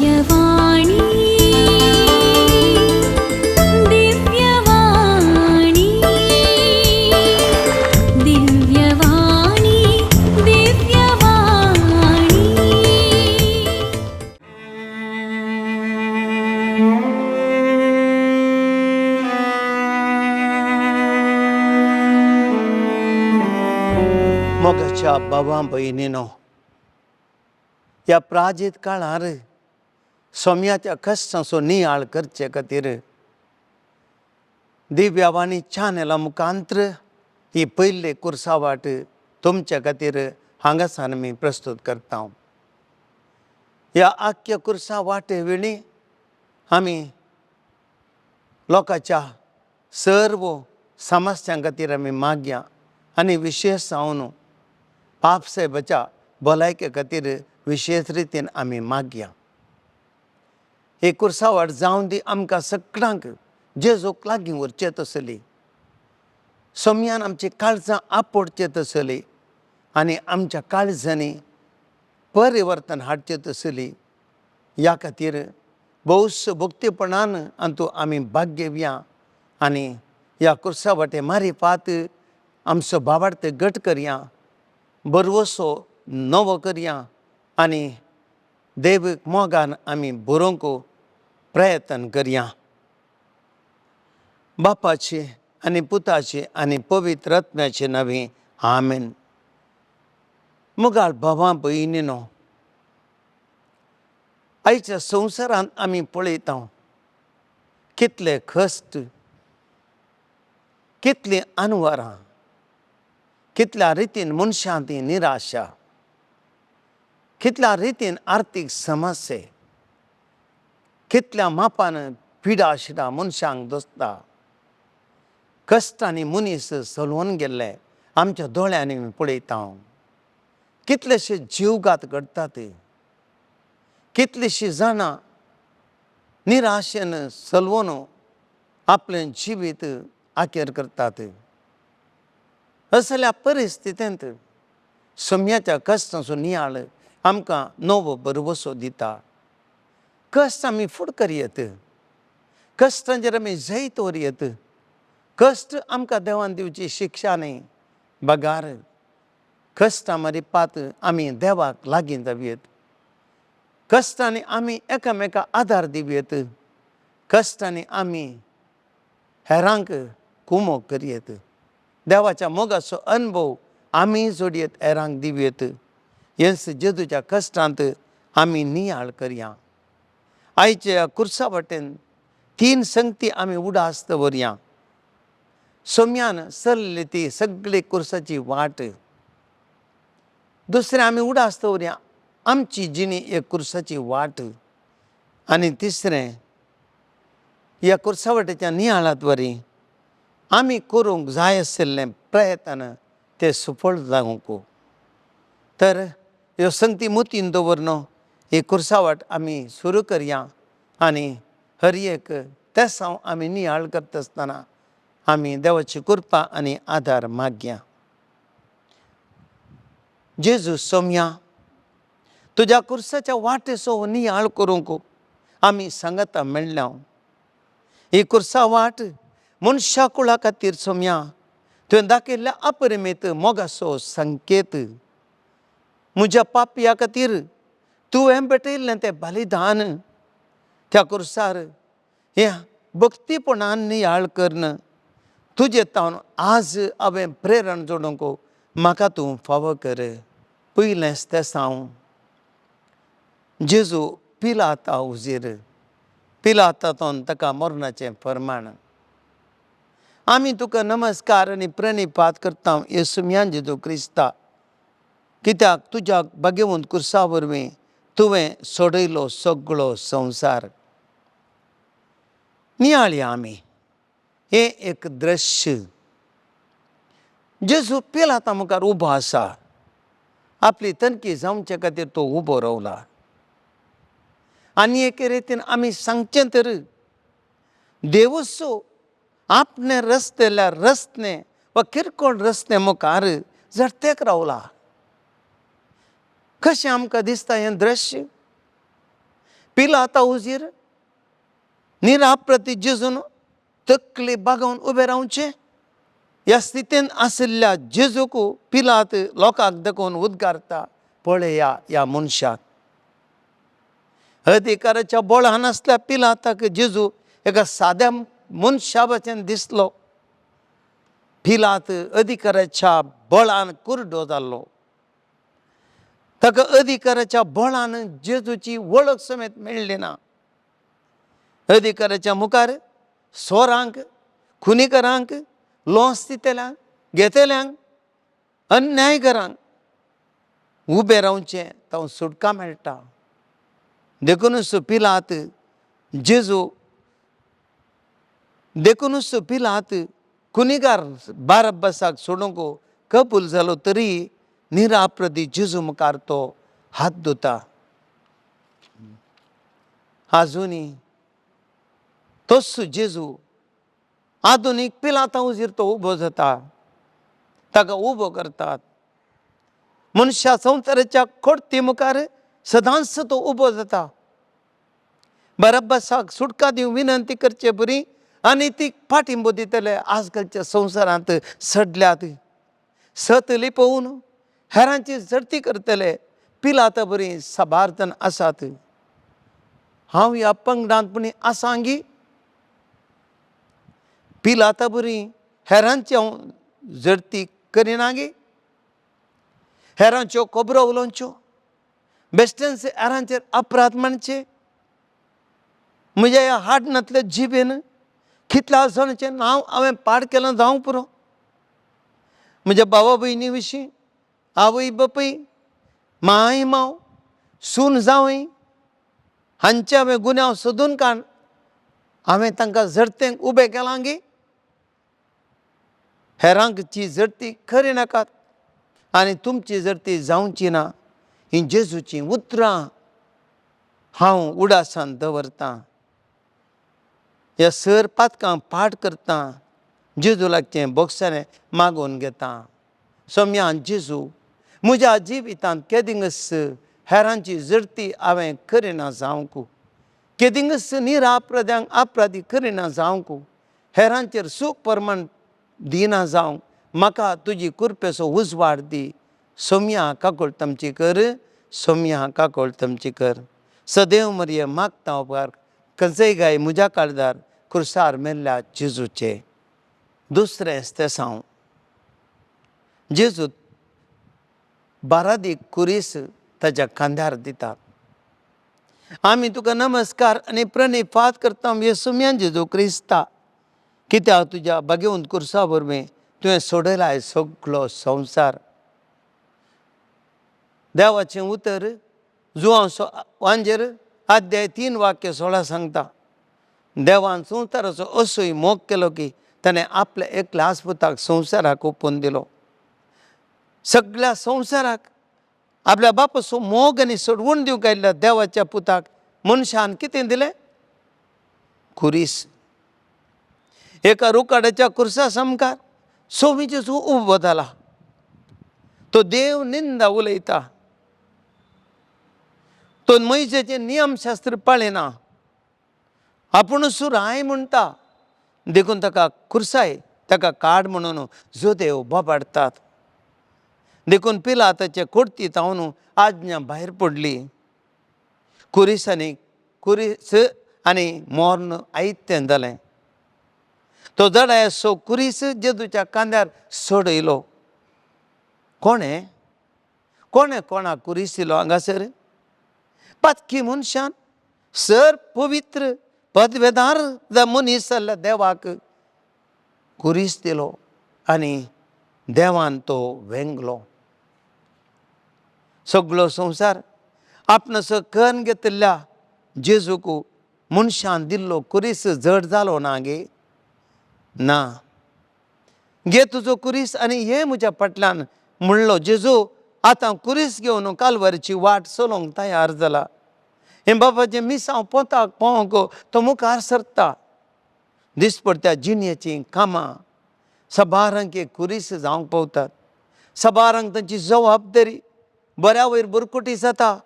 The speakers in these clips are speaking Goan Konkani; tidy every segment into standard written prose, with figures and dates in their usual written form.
दिव्यवाणी, दिव्यवाणी, दिव्यवाणी, दिव्यवाणी. मोगाच्या बाबा भयणीनो, ह्या प्राजीत काळार सोम्याच्या कश्टांचो नियाळ करचे खातीर दिव्यावाणी चॅनला मुखांत्र ही पयली कुर्सावाट तुमच्या खातीर हांगासान आमी प्रस्तूत करता. ह्या आख्ख्या कुर्सा वाटे वेळी आमी लोकांच्या सर्व समस्यां खातीर आमी मागया आनी विशेश जावन पाप साहेबाच्या भलायके खातीर विशेश रितीन आमी मागया. ही कुर्सावाट जावन दी आमकां सगळ्यांक जेजूक लागीं व्हरचे तसली, सोम्यान आमची काळजां आपोडचे तसली आनी आमच्या काळजांनी परिवर्तन हाडचें तसली. ह्या खातीर भोवस भक्तीपणान अंतू आमी भाग घेवया आनी ह्या कुर्सा वाटे मारिफात आमचो भावार्थ घट करया, बरवसो नवो करया आनी देवीक मोगान आमी बरोवंक प्रयत्न करया. बापाची आनी पुताची आनी पवित्र आत्म्याचे नांवी, आमेन. मुगाळ भावा भयणीनो, आयच्या संवसारांत आमी पळयता कितले कश्ट, कितलीं अनवरां, कितल्या रितीन मनशां ती निराशा, कितल्या रितीन आर्थीक समस्ये, कितल्या मापान पिडा शिडा मनशांक दोसता. कश्टांनी मनीस सलवून गेल्ले आमच्या दोळ्यांनी पळयता. कितलेशे जीवघात घडटात, कितलीशीं जाणां निराशेन सलवून आपलें जिवीत आखेर करतात. असल्या परिस्थितींत सम्याच्या कश्टांचो नियाळ आमकां नवो भरवसो दिता. कश्ट आमी फुड करयत, कश्टांचेर आमी जैत व्हरयत. कश्ट आमकां देवान दिवची शिक्षा न्हय, बगार कश्टां मारिपात आमी देवाक लागीं जावयेत. कश्टांनी आमी एकामेका आदार दिवयेत. कश्टांनी आमी हेरांक कुमोक करयेत. देवाच्या मोगाचो अनुभव आमी जोडयेत, हेरांक दिवयेत. हेच जेजूच्या कश्टांत आमी नियाळ करया. आयच्या कुर्सा वाटेन तीन संगती आमी उडास दवरया. सोम्यान चल्ली ती सगळी कुर्साची वाट. दुसरें आमी उडास दवरया आमची जिणी एक कुर्साची वाट. आनी तिसरें ह्या कुर्सा वाटेच्या नियाळात वरी आमी करूंक जाय आशिल्लें प्रयत्न ते सुफळ जावंक. तर ह्यो संगती मोतीन दवरन ही कुर्सावाट आमी सुरू करया आनी हर एक तेसांव आमी नियाळ करता आसतना आमी देवाची कृपा आनी आदार मागया. जेजू सोम्या, तुज्या कुर्साच्या वाटेचो नियाळ करूंक आमी सांगाता मेळ्ळ्या. ही कुर्सा वाट मनशा कुळा खातीर सोम्या तुवें दाखयल्ल्या अपरिमीत मोगाचो संकेत. म्हज्या पापया खातीर तुवें भेटयल्लें तें बलिदान त्या कुर्सार हें भक्तीपणान नियाळ करून तुजे तावन आज हांवें प्रेरण जोडूंक म्हाका तूं फावो कर. पयलेंच तेसांव जेजू पिलाता उजीर पिलातातून ताका मरणाचें फरमाण. आमी तुका नमस्कार आनी प्रणिपात करता येसुम्यान जेजू क्रिस्ता, कित्याक तुज्या भाग्यवंत कुर्सा वरवीं तुवें सोडयलो सगळो संवसार. नियाळया आमी हें एक दृश्य. जेजू पिलाता मुखार उबो आसा. आपली तनकी जावचे खातीर तो उबो रावला. आनी एके रितीन आमी सांगचें तर देवूच आपणे रस्तेल्या रस्ते वा किरकोळ रस्ते मुखार झडतेक रावला. कशें आमकां दिसता हें दृश्य? पिलाता हुजीर निराप्रती जेजून तकली बागोवन उबें रावचें. ह्या स्थितीन आशिल्ल्या जेजूक पिलात लोकांक दाखोवन उद्गारता, पळया ह्या मनशाक. अधिकाराच्या बळान आसल्या पिलाताक जेजू एका साद्या मनशा भशेन दिसलो. पिलात अधिकाराच्या बळान कुरडो जाल्लो. ताका अधिकाराच्या बळान जेजूची वळख समेत मेळ्ळी ना. अधिकाराच्या मुखार चोरांक, खुनीकरांक, लोस दितल्यांक, घेतल्यांक, अन्यायकरांक उबें रावचें तांव सुटका मेळटा. देखुनूच पिलात जेजू, देखुनूच पिलात खुनीगार बारब्बासाक सोडूंक कबूल जालो तरी निराप्रदी जेजू मुखार तो हात धुता. आजुनी तोच जेजू आधुनीक पिलाता हुजीर तो उबो जाता. ताका उबो करतात. मनशा संवसाराच्या खोडती मुखार सदांच तो उबो जाता. बारब्बासाक सुटका दिवंक विनंती करचे बरी आनी ती पाठिंबो दितले आजकालच्या संवसारांत सडल्यात. सत लिपोवन हेरांची झडती करतले पिलाता बरी साबार जाण आसात. हांव ह्या पंगडांत पुणी आसांगी? पिलाता बरी हेरांची हांव झडती करिना गी? हेरांच्यो खबरो उलोवच्यो, बेश्टेंच हेरांचेर अपराध मांडचे. म्हज्या ह्या हाडणांतल्या जिबेन कितल्या जाणांचें नांव हांवें पाड केलां जावंक पुरो. म्हज्या भावा भयणी विशीं, आवय बापूय, माय माव, सून जावंय हांचे हांवें गुन्यांव सोदून काड हांवें तांकां झडतेंक उबें केलां गी? हेरांची झडती खरी नाकात आनी तुमची झडती जावची ना. हीं जेजूचीं उतरां हांव उडासान दवरतां. ह्या सर पातकां पाठ करतां. जेजू लागचें बोगसाणें मागून घेतां. सोम्यान जेजू म्हज्या जिवितांत केदिंगस हेरांची झडती हांवें करिना जावंक, केदिंगस निराप्रद्यांक अपराधी करिना जावंक, हेरांचेर सूख प्रमाण दिना जावंक म्हाका तुजी कृपेचो उजवाड दी. सोम्या काकूळ तमची कर, सोम्या काकूळ तमची कर. सदैव मरिये मागता उपकार खंयचेय गाय म्हज्या काळजार खुर्सार मेल्ल्या जेजूचे. दुसरें स्तेसांव. जेजू बारादीक कुरीस ताच्या खांद्यार दितात. आमी तुका नमस्कार आनी प्रणिपात करता येसुम्या जेजू क्रिस्ता, कित्याक तुज्या भाग्यवंत कुर्सा वरवीं तुवें सोडयलाय सगलो संवसार. देवाचें उतर जुवांव वांजेर अध्याय 3 वाक्य 16 सांगता, देवान संवसाराचो असोय मोग केलो की ताणें आपल्या एकल्या आस्पुताक संवसाराक ओपून दिलो. सगळ्या संवसाराक आपल्या बापाचो मोग आनी सोडवून दिवंक आयिल्ल्या देवाच्या पुताक मनशान कितें दिलें? खुरीस. एका रुकाडाच्या खुर्सा सामकार सोमी जेजू उबो जाला. तो देव निंदा उलयता. तो मैजेचें नियमशास्त्र पाळिना. आपूण सुराय म्हणटा देखून ताका खुर्साय ताका काड म्हणून जो देव बोबाडटात. देखून पिलाताचे कोर्ती तावन आज्ञा भायर पडली. कुरीस आनी कुरीस आनी मोर्न आयतें जालें. तो जडायसो कुरीस जेजूच्या खांद्यार सोडयलो. कोणें कोणें कोणाक कुरीस दिलो हांगासर? पातकी मनशान सर पवित्र पदवेदार मनीस जाल्ल्या देवाक कुरीस दिलो आनी देवान तो वेंगलो. सगलो संवसार आपणाचो कर्ण घेतिल्ल्या जेजूक मनशान दिल्लो कुरीस जड जालो ना गे? ना. घे तुजो कुरीस आनी हे म्हज्या फाटल्यान म्हणलो जेजू. आतां कुरीस घेवन कालवारीची वाट चलोवंक तयार जाला. हें बाबाचें मिसांव पोंताक पोवंक तो मुखार सरता. दिसपडत्या जिणेचीं कामां साबारांक एक कुरीस जावंक पावतात. साबारांक तांची जबाबदारी बऱ्या वयर बुरकुटी जाता.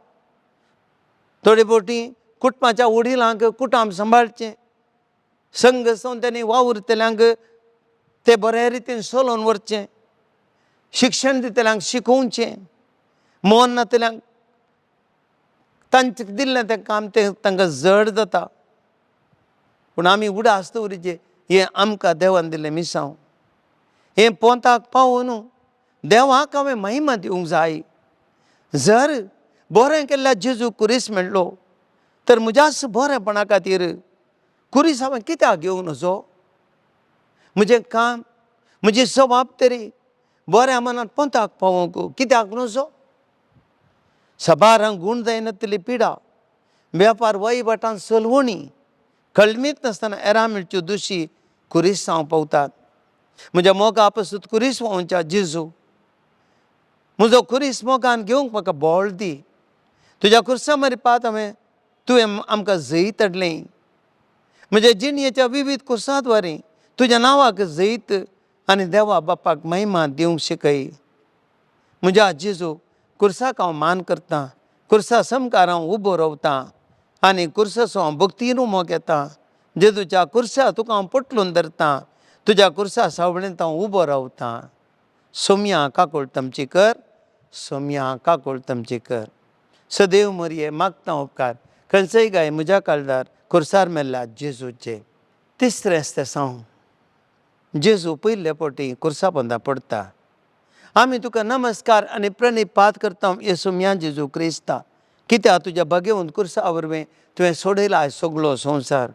थोडे फावटी कुटुंबाच्या वडिलांक कुटुंब सांबाळचें, संघ संस्थांनी वावुरतल्यांक ते बरे रितीन चलोवन व्हरचें, शिक्षण दितल्यांक शिकोवचें, मन नातल्यांक तांचे दिल्लें तें काम तें तांकां जड जाता. पूण आमी उडास दवरिचे हें आमकां देवान दिल्लें मिसांव, हें पोंताक पावोवन देवाक हांवें महिमा दिवंक जाय. जर बरें केल्ल्या जेजू कुरीस मेळ्ळो तर म्हज्याच बरेपणा खातीर कुरीस हांवें कित्याक घेवं नजो? म्हजें काम, म्हजी जबाबदारी बऱ्या मनान पोंताक पावोवंक कित्याक नजो? साबारांक गूण जायनातली पिडा, वेपार वहिवटान सलवणी, कळमीत नासतना एरा मेळच्यो दुशी कुरीस हांव पावतात. म्हज्या मोगा पासून कुरीस व्हांवच्या जेजू, म्हजो कुरीस मोगान घेवंक म्हाका बळ दी. तुज्या कुर्सा मरिपात हांवें तुवें आमकां जैत हाडलें. म्हज्या जिणेच्या विविध कुर्साद्वारे तुज्या नांवाक जैत आनी देवा बापाक महिमा दिवंक शिकय. म्हज्या जेजू, कुर्साक हांव मान करतां, कुर्सा समकार हांव उबो रावतां आनी कुर्साचो हांव भक्तीन उमो घेतां. जेजूच्या कुर्सा तुका हांव पोटलून धरतां, तुज्या कुर्सा सावळेंत हांव उबो रावतां. सोमया काकूळ तमची कर, सोमया काकूळ तमची कर. सदैव मरये मागता उपकार खंयचेय गाय म्हज्या काळजार कुर्सार मेल्ल्या जेजूचे. तिसरें आसता जेजू पयले फावटी कुर्सा पोंदा पडटा. आमी तुका नमस्कार आनी प्रणिपात करता येसुम्या जेजू क्रिस्ता, कित्याक तुज्या भगेवन कुर्सा वरवीं तुवें सोडयला सगळो संवसार.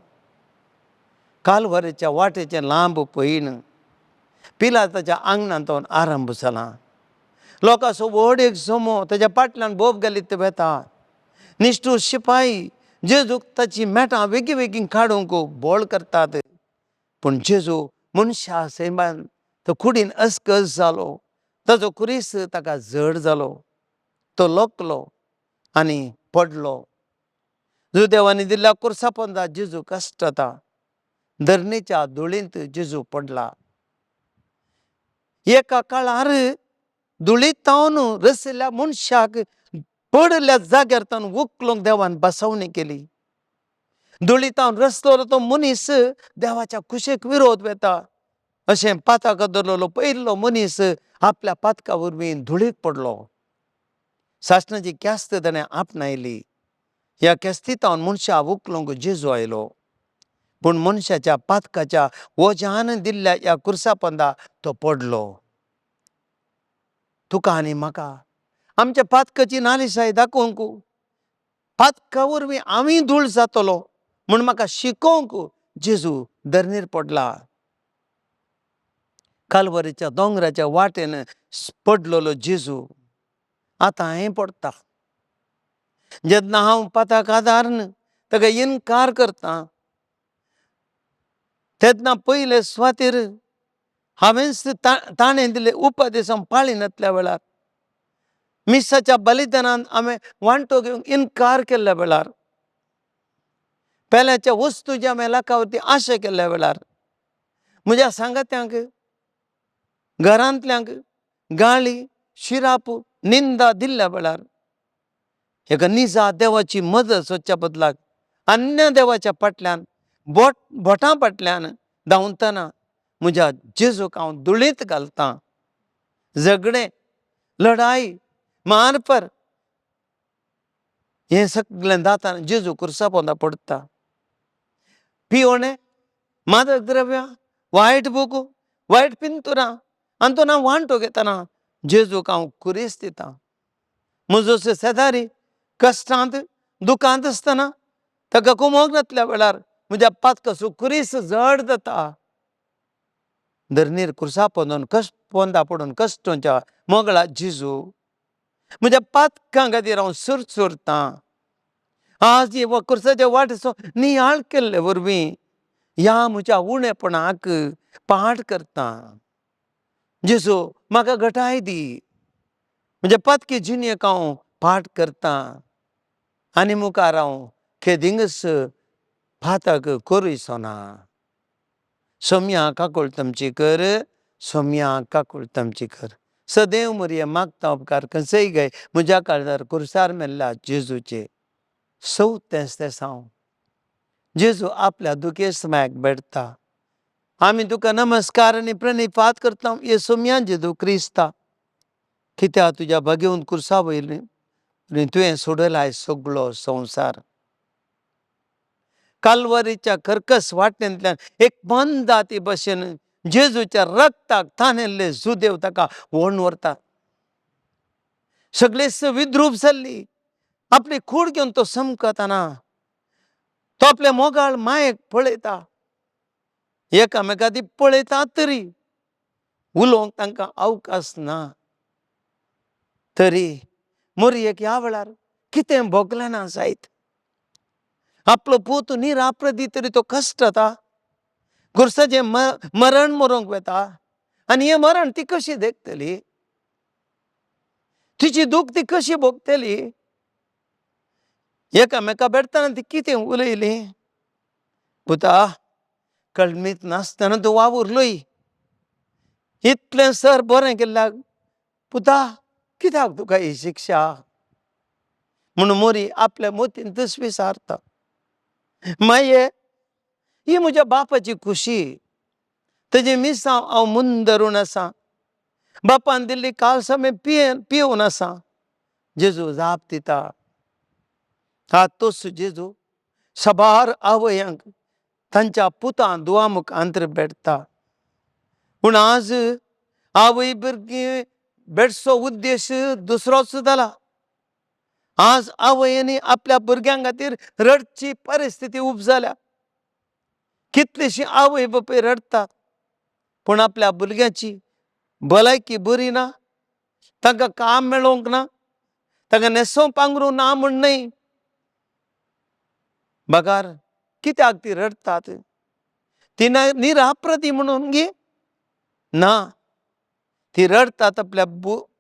कालवरेच्या वाटेचें लांब पयण पिलाताच्या आंगणांत आरंभ जाला. लोकांचो व्हड एक जमो ताच्या फाटल्यान बोब घालीत वेता. निश्ठूर शिपाई जेजूक ताची मेटां वेगीं वेगीं काडूंक बोळ करतात. पूण जेजू मनशा सैमान तो कुडीन अस्कस जालो, ताजो कुरीस ताका जड जालो, तो लोकलो आनी पडलो. जुदेवांनी दिल्ल्या कुर्सा पोंदा जेजू कश्टता. धरणीच्या धुळींत जेजू पडला. एका काळार धुळीत तावन रसिल्ल्या मनशाक पडिल्ल्या जाग्यार तावन उखलूंक देवान बसवणी केली. धुळीत तावन रसलो तो मनीस देवाच्या कुशीक विरोध वेता. अशें पाताक धरलेलो पयलो मनीस आपल्या पातका वरवीं धुळीक पडलो. सासणाची ख्यास्त ताणें आपणायली. ह्या ख्यास्तीतावन मनशाक उखलूंक जेजू आयलो. पूण मनशाच्या पातकाच्या वोज्यान दिल्ल्या ह्या कुर्सा पोंदा तो पडलो. तुका आनी म्हाका आमच्या पातकाची नालिसाय दाखोवंक, पातका वरवीं आमी धूळ जातलो म्हूण म्हाका शिकोवंक जेजू धरणीर पडला. कालवरीच्या दोंगराच्या वाटेन पडलेलो जेजू आतां हांवें पडटा. जेन्ना हांव पाताक आदारून ताका इनकार करता तेन्ना पयले सुवातेर हांवेंच ताणें दिल्ले उपदेश हांव पाळिनातल्या वेळार, मिसाच्या बलिदानान हांवें वांटो घेवंक इनकार केल्ल्या वेळार, पेल्याच्या वस्तूची हांवें लाखावरती आशा केल्ल्या वेळार, म्हज्या सांगात्यांक, घरांतल्यांक गाळी, शिराप, निंदा दिल्ल्या वेळार, एका निजा देवाची मदत सोदच्या बदलाक अन्य देवाच्या फाटल्यान बोटां फाटल्यान धांवतना म्हज्या जेजूक हांव धुळींत घालतां. झगडें, लडाई, मारपर हें सगळें जाता जेजू कुर्सा पोंदा पडटा. पियोणें, मादक द्रव्यां, वायट बुक, वायट पिंतुरां हातूंत हांव वांटो घेतना जेजूक हांव कुरीस दितां. म्हजो शेजारी कश्टांत दुखांत आसतना ताका कुमोक नातल्या वेळार म्हज्या पातकाचो कुरीस जड जाता. धरणीर कुर्सा पोंदून कश्ट पोंदा पडून कश्टोंच्या मोगळा जेजू, म्हज्या पातकां खातीर हांव सुरसुरतां. आज ही कुर्साच्या वाटेचो नियाळ केल्ले वरवीं ह्या म्हज्या उणेपणाक पाठ करतां. जेजू म्हाका घटाय दी, म्हज्या पातकी जिणेक हांव पाठ करतां आनी मुखार हांव खेदिंगच पातक करिसना. सोम्या काकूळ तमची कर, सोम्या काकूळ तमची कर. सदैव मरये मागता उपकार खंयचेय गाय म्हज्या काळजार कुर्सार मेल्ल्या जेजूचे. चवथें स्तेसांव. जेजू आपल्या दुखेस्त मायक भेटता. आमी तुका नमस्कार आनी प्रणिपात करता येसुम्या जेजू क्रिस्ता, कित्याक तुज्या भगेवन कुर्सा वयली तुवें सोडयलाय सगळो संवसार. कालवारीच्या कर्कस वाटेंतल्यान एक मंदाती भशेन जेजूच्या रक्ताक तानेल्ले जुदेव ताका ओडून व्हरतात. सगळेच विद्रूप जाल्ली आपली कूड घेवन तो समकतना तो आपल्या मोगाळ मायेक पळयता. एकामेका ती पळयतात तरी उलोवंक तांकां अवकाश ना. तरी मोरयेक ह्या वेळार कितें भोगलें ना जायत. आपलो पूत निराप्रदी तरी तो कश्ट जाता, खुर्साचें मरण मरोंक वता आनी हें मरण ती कशी देखतली, तिची दूख ती कशी भोगतली. एकामेका भेटतना ती कितें उलयली, पुता कळमीत नासतना तूं वावुरलोय, इतलें सर बरें केल्ल्याक पुता कित्याक तुका ही शिक्षा म्हणून मोरी आपल्या मोतींतच विचारता. माये ही म्हज्या बापाची खुशी, तेजे मिसांव हांव मुंदरून आसा, बापान दिल्ली कालसां पियेवन आसा. जेजू जाप दिता. हा तोच जेजू साबार आवयांक तांच्या पुतां दुआ मुखांतर भेटता. पूण आज आवय भुरगीं भेटचो उद्देश दुसरोच जाला. आज आवयांनी आपल्या भुरग्यां खातीर रडची परिस्थिती उब जाल्या. कितलीशी आवय बापूय रडटात पूण आपल्या भुरग्याची भलायकी बरी ना, तांकां काम मेळोवंक ना, तांकां न्हेसोवंक पांगरूं ना म्हूण न्हय, बगार कित्याक ती रडटात? ती निराप्रती म्हणून गी ना, ती रडटात आपल्या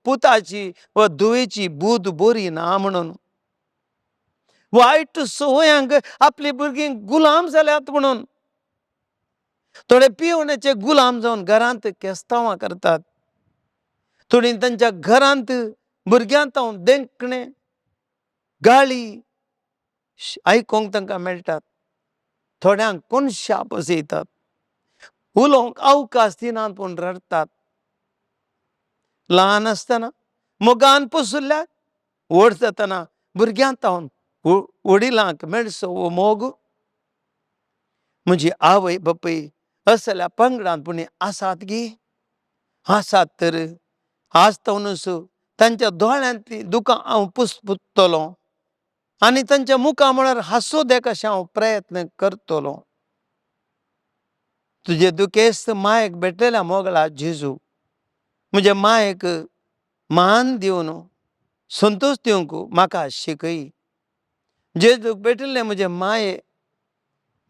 पुताची वा धुवेची बूद बरी ना म्हणून, वायट संवयांक आपली भुरगीं गुलाम जाल्यात म्हणून, थोडे पिवण्याचे गुलाम जावन घरांत केस्तांवां करतात, थोडीं तांच्या घरांत भुरग्यांत देखणे गाळी आयकूंक तांकां मेळटात, थोड्यांक कोनशा बसयतात, उलोवंक अवकाश दिनात पूण रडटात. ल्हान आसतना मोगान पोसुल्ल्याक व्हड जातना भुरग्यांत वडिलांक मेळचो हो मोग. म्हजी आवय बापूय असल्या पंगडांत पूण आसात गी? आसात तर आज तवनूच तांच्या दोळ्यांतली दुकां हांव पुसपुतलो आनी तांच्या मुखा म्हळ्यार हांसो देख अशें हांव प्रयत्न करतलो. तुजे दुखेस्त मायेक भेटलेल्या मोगळा जेजू, म्हज्या मायेक मान दिवन संतोश दिवंक म्हाका शिकय. जेजूक भेटिल्लें म्हजे माये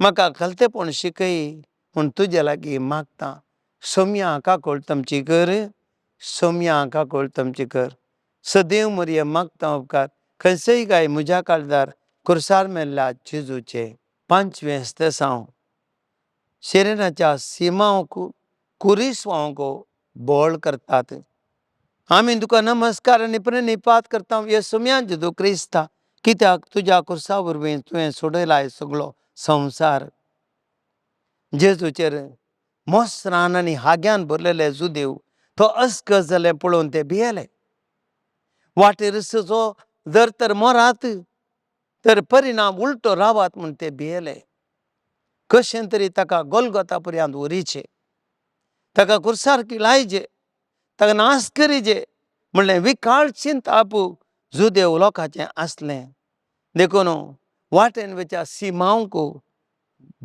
म्हाका खलतेपण शिकय म्हूण तुजे लागीं मागता. सोम्या काकोळ तमची कर, सोम्या काकोळ तमची कर. सदैव मोरये मागता उपकार खंयसय गाय म्हज्या काळजार खुर्सार मेल्ल्या जेजूचे. पांचवें स्तेसांव. शेरेनाच्या सिमांवक कुरिस्वांक बोळ करतात. आमी तुका नमस्कार आनी प्रणिपात करता हे सोम्या जेजू क्रिस्ता, कित्याक तुज्या खुर्सा वरवीं तुवें सोडयलाय सगळो संवसार. जेजूचेर मोसरान आनी हाग्यान भरलेले जुदेव तो अस्कस जालें पळोवन ते भियेले. वाटेर जो जर तर मरात तर परिणाम उलटो रावात म्हूण ते भियेले. कशें तरी ताका गोलगोता पर्यंत व्हरीचे, ताका खुर्सार किळायचे, ताका नाश करीचे म्हणलें विकाळ चिंताप जुदेव लोकांचें आसलें. देखून वाटेन वयच्या सिमांवक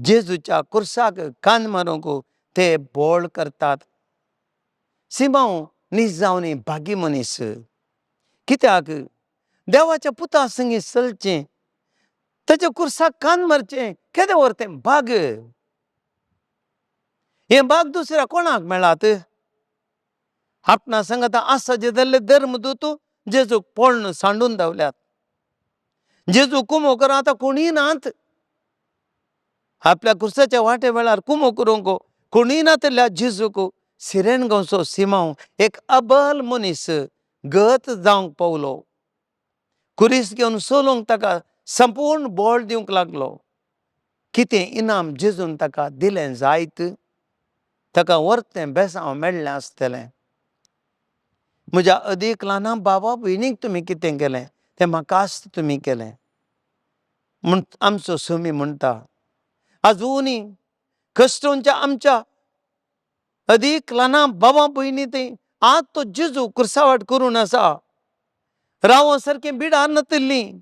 जेजूच्या खुर्साक कान मारूंक ते बोळ करतात. सिमांव निजावनी भागी मनीस, कित्याक देवाच्या पुता संगी चलचें, ताच्या खुर्साक कान मारचें केदें व्हर तें भाग. हें भाग दुसऱ्या कोणाक मेळात? आपणा सांगाता आसा जे जाल्ले धर्मदूत जेजूक पळोवन सांडून धांवल्यात. जेजू कुमो कर आतां कोणीय नात. आपल्या खुर्साच्या वाटे वेळार कुमो करूंक कोणीय नातिल्ल्या जेजूक सिरेन गांवचो सिमांव एक अबल मनीस गत जावंक पावलो. खुरीस घेवन चलोवंक ताका संपूर्ण बळ दिवंक लागलो. कितें इनाम जेजून ताका दिलें जायत, ताका वर्तें बेसांव मेळ्ळें आसतलें. म्हज्या अदीक ल्हाना भावा भयणीक तुमी कितें केलें तें म्हाकाच तुमी केलें म्हूण आमचो स्वामी म्हणटा. आजुनूय कश्टोंच्या आमच्या अदीक ल्हाना भावा भयणी थंय आज तो जेजू कुर्सावाट करून आसा. रावो सारकें बिडार नातिल्लीं,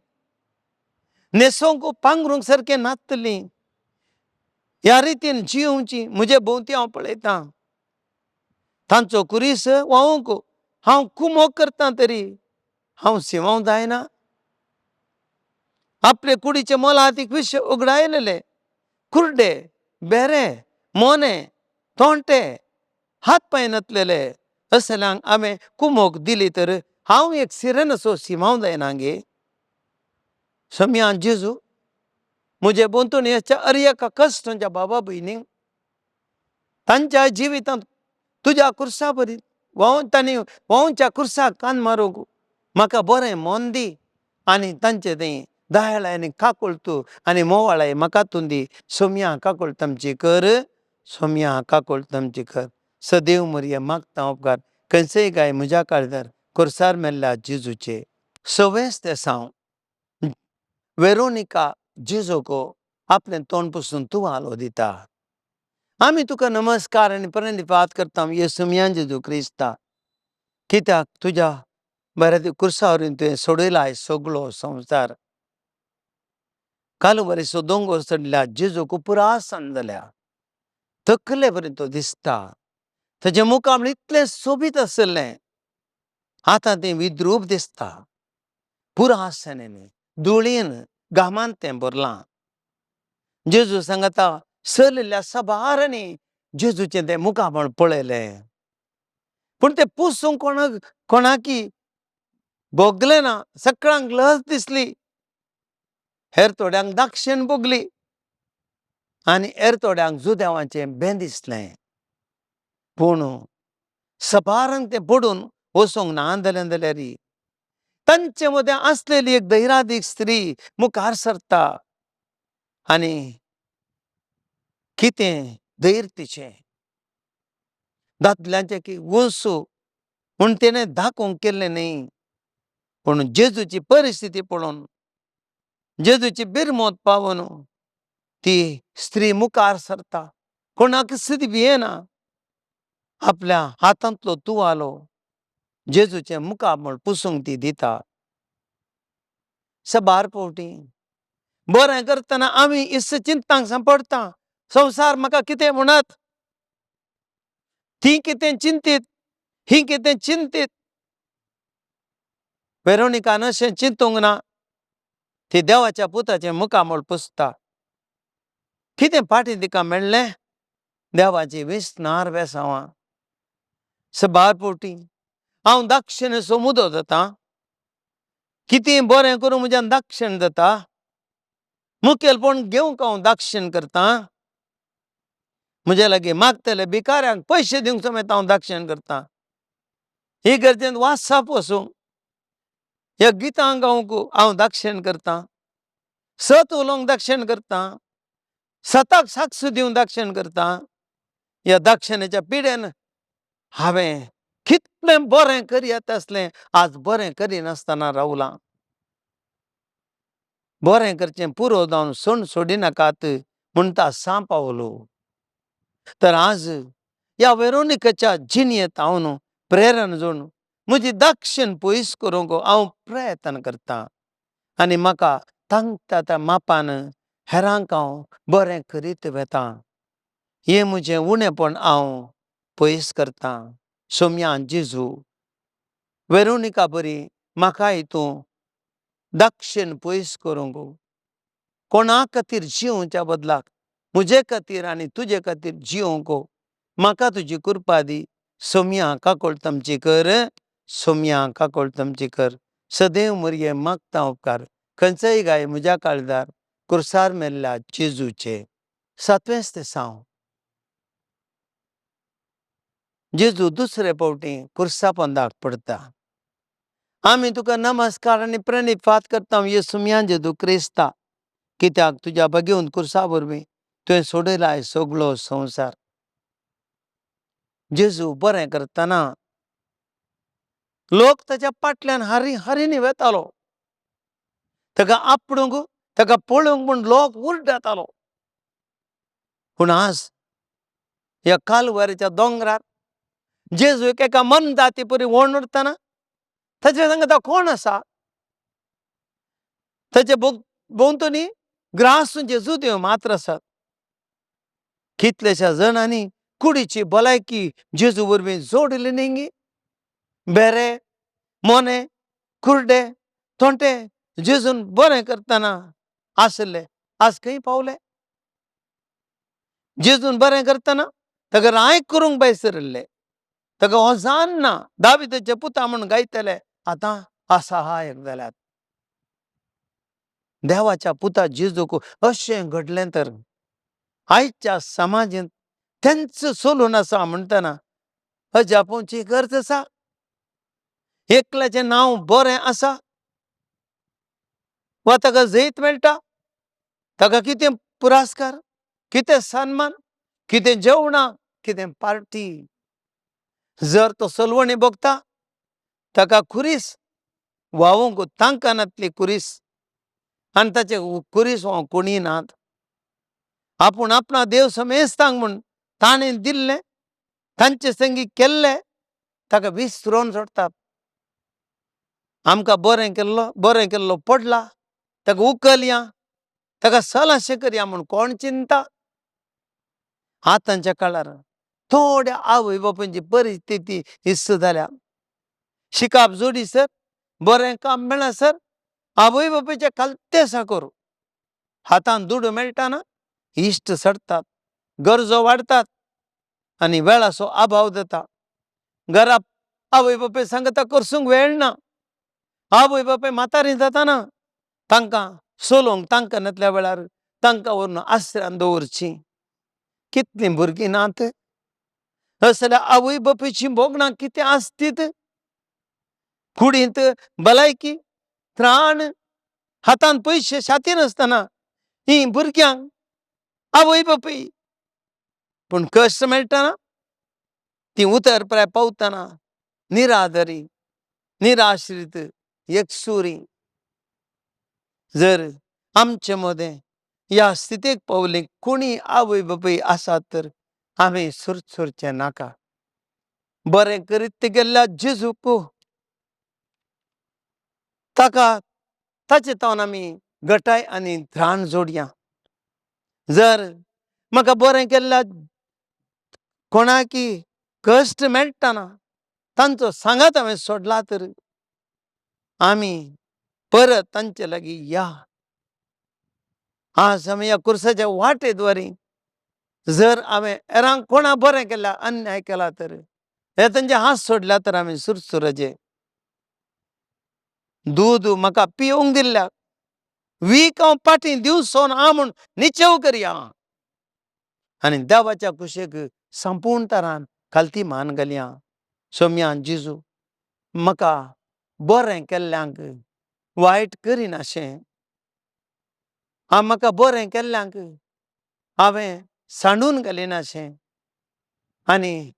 न्हेसोवंक पांगरूंक सारकें नातिल्लीं, ह्या रितीन जियोवची म्हजे भोंवती हांव पळयतां. तांचो कुरीस व्हांवूंक हांव कुमोक करतां तरी हांव सिंवांव जायना. आपले कुडीचे मोलादीक विशय उगडायलेले कुर्डे, भेरे, मोने, तोंटे, हात पांय नातलेले असल्यांक हांवें कुमोक दिली तर हांव एक सिरेनसो सिमांव जायना गे. सोमया जेजू म्हजे भोंवतणी आसच्या अर एका कश्टांच्या बाबा भयणींक तांच्या जिवितांत तुज्या कुर्सा बरी व्हांव तांणी व्हांवच्या कुर्साक कान मारूंक म्हाका बरें मन दी आनी तांचे थंय दयाळ आनी काकुळट आनी मोवाळाय म्हाका तूं दी. सोमया काकुळट आमची कर, सोमया काकुळट आमची कर. सदैव मरिया मागता उपकार खंयचेय गाय म्हज्या काळजार कुर्सार मेल्ल्या जेजूचे. सवेंच तेसांव वेरोनिका जेजूक आपलें तोंड पुसून तुवालो दिता. आमी तुका नमस्कार आनी प्रणिपात करता येसुमया जेजू क्रिस्ता, कित्याक तुज्या बऱ्या कुर्सा वरवीं तुवें सोडयला सगळो संवसार. कालवरीचो दोंगर चडल्या जेजूक पुरा सांज जाल्या, तकले बरें तो दिसता. ताजें मुखामळ इतलें सोबीत आशिल्लें, आतां तें विद्रूप दिसता. पुरा सेनेन धुळीन घामान तें भरलां. जेजू सांगता चलिल्ल्या सबारांनी जेजूचें तें मुखामळ पळयलें, पूण तें पुसूंक कोणाक कोणाकी भोगलें ना. सगळ्यांक लज दिसली, हेर थोड्यांक दाक्षेण भोगली आनी हेर थोड्यांक जुदेवाचें बें दिसलें. पूण सबारांक तें पडून वचूंक ना जालें जाल्यार तांचे मदें आसलेली एक धैरादीक स्त्री मुखार सरता आनी कितें धैर्य तिचें, दादल्यांचें की वंसू म्हूण तिणें दाखोवंक केल्लें न्हय, पूण जेजूची परिस्थिती पळोवन, जेजूची बिरमोत पावून ती स्त्री मुखार सरता. कोणाक सुद्दां भियेना, आपल्या हातांतलो तुवालो जेजूचें मुखामळ पुसूंक ती दिता. सबार फावटी बरें करतना आमी इस चिंतांक सांपडटा, संवसार म्हाका कितें म्हणत, ती कितें चिंतीत, ही कितें चिंतीत. वेरोनिकान अशें चिंतूंक ना, ती देवाच्या पुताचें मुखामळ पुसता. कितें फाटीं तिका मेळ्ळें? देवाची विसनार बेसांवां. सबार फावटी हांव दक्षिणेचो मुदो जाता, कितें बरें करूं म्हज्यान दक्षिण जाता, मुखेलपण घेवंक हांव दक्षिण करतां, म्हज्या लागीं मागतले भिकाऱ्यांक पयशे दिवंक समेत हांव दक्षिण करतां, ही गरजेन वासाप वचूंक ह्या गितां गावंक हांव दक्षिण करतां, सत उलोवंक दक्षिण करतां, सताक साक्ष दिवंक दक्षिण करतां. ह्या दक्षिणेच्या पिडेन हांवें कितलें बरें करयात आसलें, आज बरें करिनासतना रावलां. बरें करचें पुरो जावन सण सोडिनाकात म्हणटा सां पावलो. तर आज ह्या वेरोनिकाच्या जिणेंत हांव प्रेरण जोडून म्हजी दक्षिण पयस करूंक हांव प्रयत्न करतां आनी म्हाका तांकता त्या मापान हेरांक हांव बरें करीत वेतां. हें म्हजें उणेपण हांव पयस करतां. सोमया जेजू, वेरोनिका बरी म्हाकाय तूं दक्षिण पयस करूंक, कोणा खातीर जियोवच्या बदलाक म्हजे खातीर आनी तुजे खातीर जियोवंक म्हाका तुजी कृपा दी. सोमया काकुळट आमची कर, सोमया काकुळट आमची कर. सदैव मरये मागता उपकार खंयचेय गाय म्हज्या काळजार कुर्सार मेल्ल्या जेजूचे. सातवेंच ते साव जेजू दुसरे फावटी कुर्सा पोंदाक पडटा. आमी तुका नमस्कार आनी प्रणिपात करता येसुम्या जेजू क्रिस्ता, कित्याक तुज्या भगेवन खुर्सा वरवीं तुवें सोडयला सगळो संवसार। जेजू बरें करतना लोक ताच्या फाटल्यान हारी हारीनी वेतालो, ताका आपडूंक ताका पळोवंक म्हूण लोक उरडटालो। पूण आज ह्या कालवारीच्या दोंगरार जेजू एका मनजाती परी वण उरतना ताचे सांगता कोण आसा, ताचे भोंवतणी ग्रासूंचे जुदेव मात्र आसात। कितल्याश्या जाणांनी कुडीची भलायकी जेजू वरवीं जोडली न्ही, बेरे मोने कुर्डे तोंटे जेजून बरें करतना आशिल्ले आज खंय पावले? जेजून बरें करतना ताका राय करूंक भायर सरिल्ले, ताका होजान ना दाविदाचे पुता म्हूण गायतले, आतां असहायक जाल्यात। देवाच्या पुता जेजूक अशें घडलें तर आयच्या समाजांत तेंच चलून आसा म्हणटना अजापोवची गरज आसा? एकल्याचें नांव बरें आसा वा ताका जैत मेळटा, ताका कितें पुरस्कार, कितें सन्मान, कितें जेवणां, कितें पार्टी, जर तो सलवणी भोगता ताका खुरीस व्हांवूंक तांकां नातली खुरीस आनी ताचे खुरीस व्हांवंक कोणी नात। आपूण आपणा देव समेस्तांक म्हूण ताणें दिल्लें तांचे संगी केल्लें ताका विसरोन सोडटात। आमकां बरें केल्लो बरें केल्लो पडला ताका उखलया ताका सलाशें करया म्हूण कोण चिंता? आतांच्या काळार थोड्या आवय बापायची परिस्थिती इस्त जाल्या, शिकाप जोडी सर बरें काम मेळसर आवय बापायचे खालते साकर हातान दुडू मेळटाना इश्ट सडटात, गरजो वाडटात आनी वेळाचो अभाव जाता। घरा आवय बापाय सांगता करसूंक वेळ ना, आवय बापाय म्हातारी जाताना तांकां चलोवंक तांकां नातल्या वेळार तांकां व्हरून आसऱ्यान दवरची। कितलीं भुरगीं नात असल्या आवय बापायचीं भोगणां कितें आसतीत? कुडींत भलायकी त्राण हातान पयशे छाती नासतना हीं भुरग्यांक आवय बापूय पूण कश्ट मेळटना ती उतर प्राय पावतना निरादरी निराश्रीत एकसुरी। जर आमचे मदें ह्या स्थितीक पावली कोणी आवय बापूय आसात तर आमी सुरसुरचें नाका। बरें करीत गेल्ल्या जेजूक ताका ताचे तावन आमी घटाय आनी ध्राण जोडया। जर म्हाका बरें केल्ल्या कोणाकी कश्ट मेळटना तांचो सांगात हांवें सोडला तर आमी परत तांचे लागीं या। आज आमी ह्या खुर्साच्या वाटे द्वारी जर हांवें हेरांक कोणा बरें केल्या अन्याय केला तर हे तांचे हात सोडल्या तर आमी सुरसुराचे दूद म्हाका पिवंक दिल्ल्या वीक हांव पाटी दिवसोन आ म्हूण निचेव करया आनी देवाच्या कुशेक संपूर्ण तरान खालती मान घालया। सोम्यान जेजू म्हाका बरें केल्ल्यांक वायट करिनाशें, हांव म्हाका बरें केल्ल्यांक हांवें सांडून घालिनाशें आनी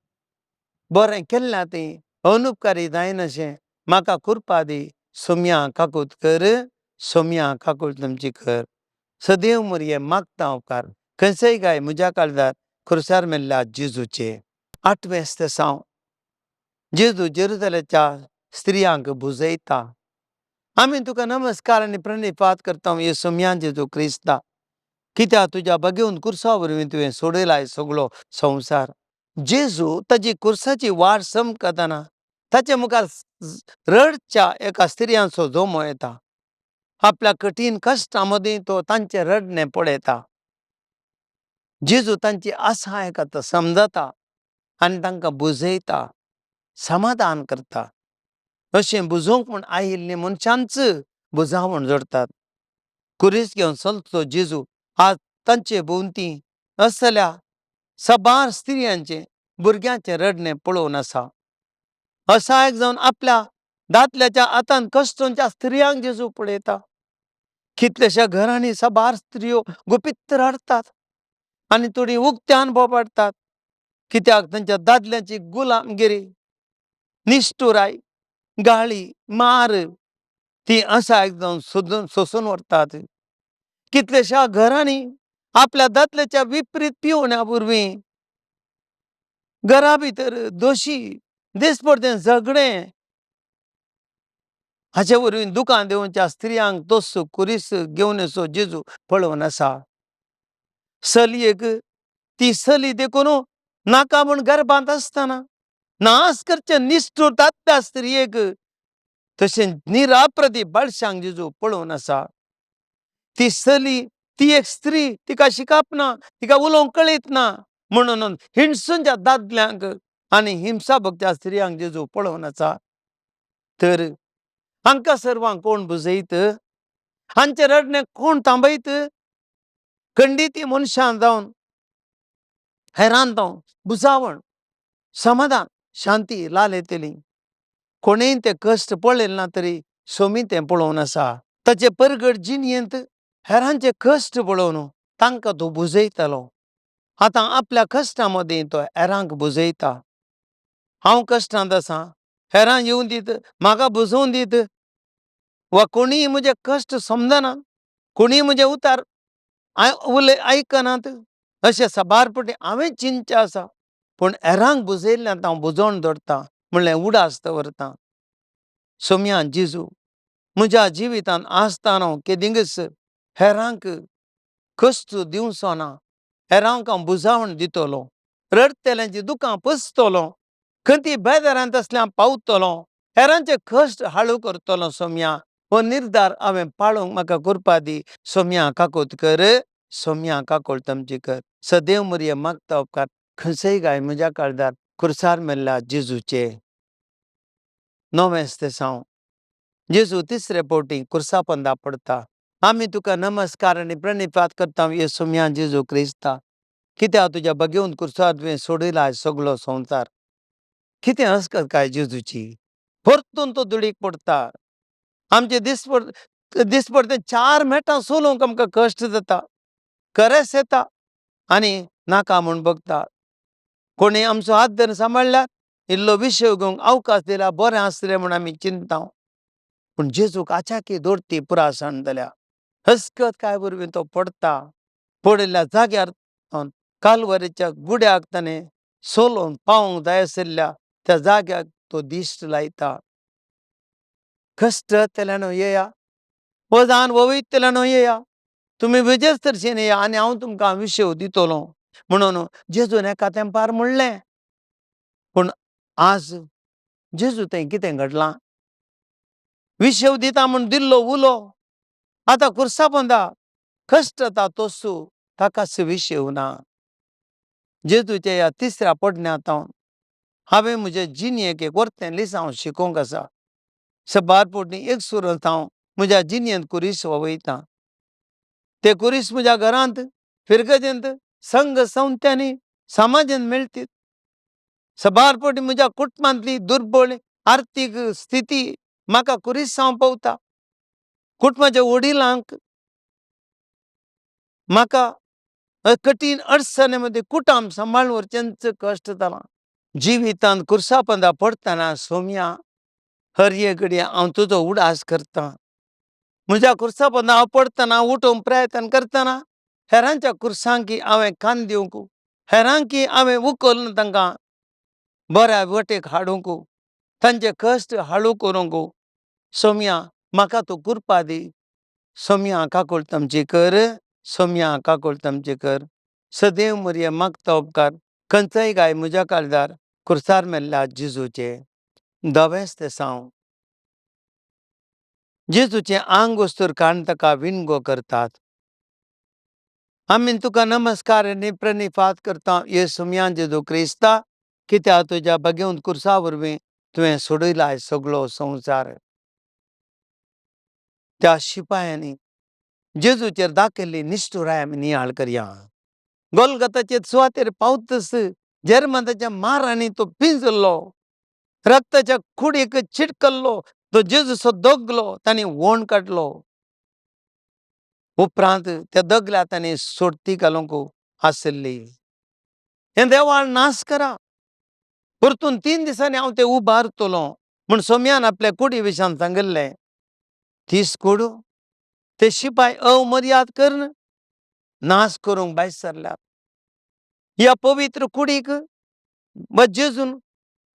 बरें केल्ल्या ती अनुपकारी जायनाशें म्हाका कृपा दी। सोम्या काकूत कर, सोम्या काकूत तुमची कर, सदैव मोरये मागता उपकार खंयचेय गाय म्हज्या काळजार खुर्सार मेल्ल्या जेजूचे। आठवें सांव जेजू जेरुजलेच्या स्त्रियांक बुजयता। आमी तुका नमस्कार आनी प्रणिपात करता हे सोम्या जेजू क्रिस्ता, कित्याक तुज्या भगेवन खुर्सा वरवीं तुवें सोडयला सगळो संवसार। जेजू ताजी खुर्साची वाट समकतना ताचे मुखार रडच्या एका स्त्रियांचो जमो येता। आपल्या कठीण कश्टां मदीं तो तांचें रडणें पळयता। जेजू तांची आसाय कथा समजता आनी तांकां बुजयता, समाधान करता। अशें बुजोवंक म्हूण आयिल्लीं मनशांच बुजावण जोडटात। खुरीस घेवन चलचो जेजू आज तांचे भोंवती असल्या साबार स्त्रियांचें भुरग्यांचें रडणें पळोवन आसा। असहायक जावन आपल्या दादल्याच्या हातान कश्टोंच्या स्त्रियांक जेजू पळयता. कितल्याश्या घरांनी साबार स्त्रियो गुपीत रडटात आनी थोडीं उक्त्यान बोबाडटात, कित्याक तांच्या दादल्यांची गुलामगिरी, निश्ठुराय, गाळी, मार ती आसा एकदम सोदून सोसून व्हरतात. कितल्याश्या घरांनी आपल्या दादल्याच्या विपरीत पिवण्या वरवीं घरा भितर दोशी, दिसपडतें झगडें हाचे वरवीं दुकान दिवच्या स्त्रियांक तोस कुरीस घेवन येसो जेजू पळोवन आसा. चलयेक ती चली देखून नाका म्हूण गर्भांत आसतना नाश करचे निश्ठूर दादल्या स्त्रियेक तशें निराप्रती बाळशांक जेजू पळोवन आसा. ती चली ती एक स्त्री, तिका शिकप ना, तिका उलोवंक कळीत ना, म्हणून हिणसूनच्या दादल्यांक आनी हिंसा भोगच्या स्त्रियांक जेजू पळोवन आसा. तर हांकां सर्वांक कोण बुजयत, हांचें रडणें कोण थांबयत? खंडीती मनशां जावन हैरान जावन बुजावण, समाधान, शांती लाल येतली. कोणेय ते कश्ट पळयले ना तरी सोमी तें पळोवन आसा. ताचे परगट जिणयेंत हेरांचे कश्ट पळोवन तांकां तो बुजयतालो. आतां आपल्या कश्टां मदीं तो हेरांक बुजयता. हांव कश्टांत आसा, हेरांक येवन दीत, म्हाका बुजोवन दीत, वा कोणीय म्हजे कश्ट समजना, कोणीय म्हजें उतार उलय आयकनात, अशें साबार फावटी हांवें चिंतचें आसा. पूण हेरांक बुजयल्ल्यान हांव बुजोवन दवरतां म्हणलें उडास दवरतां. सोम्या जेजू म्हज्या जिवितांत आसतना हांव केदींकच हेरांक कश्ट दिवचो ना, हेरांक हांव बुजावण दितलो, रडटल्यांची दुकां पुसतलो, खंती बेजारांत आसल्यार पावतलो, हेरांचे कश्ट हाळू करतलो. सोम्या हो निर्धार हांवें पाळूंक म्हाका कृपा दी. सोम्या काकूत कर, सोम्या काकूळ आमची कर. सदैव मरिये मागता उपकार खंयचेय गाय म्हज्या काळजार खुर्सार मेल्ल्या जेजूचे. नवेंच तें सावं जेजू तिसरे फावटी खुर्सा पंदा पडटा. आमी तुका नमस्कार आनी प्रणिपात करता ये सोम्या जेजू क्रिस्ता, कित्याक तुज्या भगेवन खुर्सार तुवें सोडयला सगलो संवसार. कितें हसकत काय जेजूची, परतून तो धुळीक पडटा. आमचे दिसपडते 4 मेटां चलोवंक आमकां कश्ट जाता, करेस येता आनी नाका म्हूण बगता. कोणी आमचो हात धरून सांबाळ्ळ्यार इल्लो विशय घेवंक अवकाश दिल्यार बरें आसलें म्हूण आमी चिंता. पूण जेजूक आचाकी दोरती पुरासण जाल्या. हसकत काय वरवीं तो पडटा. पडिल्ल्या जाग्यार कालवरीच्या गुड्याक ताणें सोलोवन पावोवंक जाय आशिल्ल्या त्या जाग्याक तो दिश्ट लायता. कश्ट जातल्यान येया, वजान वयतल्यान येया, तुमी म्हजेच तर्शेन येया आनी हांव तुमकां विशय दितलो म्हणून जेजून एका तेंपार म्हणलें. पूण आज जेजू थंय कितें घडलां? विशय दिता म्हूण दिल्लो उलो आतां खुर्सा पोंदा कश्ट जाता तोसू ताकाच विशय ना. जेजूच्या ह्या तिसऱ्या पडण्यांत हांवें म्हजे जिणेक एक वर्तें लिसांव शिकोवंक आसा. सबार फावटी एक सुरत हांव म्हज्या जिणेंत कुरीस वयता. ते कुरीस म्हज्या घरांत, फिरगजेंत, संघ संस्थांनी, समाजांत मेळटीत. सबार फावटी म्हज्या कुटुंबांतली दुर्बळ आर्थीक स्थिती म्हाका कुरीसांव पावता. कुटुंबाच्या वडिलांक म्हाका कठीण अडचणे मदीं कुटुंब सांबाळून व्हरचेंच कश्ट जालां. जिवितांत खुर्सा पंदा पडटना सोम्या हर एक घडये हांव तुजो उडास करतां. म्हज्या खुर्सा पंदा हांव पडटना उठोवंक प्रयत्न करतना हेरांच्या खुर्सांकी हांवें कान दिवंक, हेरांकी हांवें उखलून तांकां बऱ्या वटेक हाडूंक, तांचे कश्ट हाळू करूंक. सोम्या म्हाका तूं कृपा दी. सोम्या काकूळ आमची कर, सोम्या काकूळ आमची कर. सदैव मरिये मागता उपकार खंयचोय गाय म्हज्या काळजार खुर्सार मेल्ल्या जेजूचे. धवेंच तें सावं जेजूचें आंग वस्तूर काडून ताका विणगो करतात. आमी तुका नमस्कार आनी प्रणिपात करता ये सोम्या जेजू क्रिस्ता, कित्याक तुज्या भगेवन खुर्सा वरवीं तुवें सोडयला सगलो संवसार. त्या शिपायांनी जेजूचेर दाखयल्ली निश्ठुराय आमी नियाळ करया. गोलगताचे सुवातेर पावतच जर्मनाच्या मारांनी तो पिंजल्लो, रक्ताच्या कुडीक चिटकल्लो, तो जेजूचो दगलो तांणी वोण काडलो. उपरांत त्या दगल्या तांणी सोडती घालूंक आशिल्ली. हें देवाळ नाश करा, परतून 3 दिसांनी हांव तें उबारतलो म्हूण सोम्यान आपल्या कुडी विशयान सांगिल्लें. तीच कूड ते शिपाय अवमर्याद करून नाश करूंक भायर सरल्यात. ह्या पवित्र कुडीक वा जेजून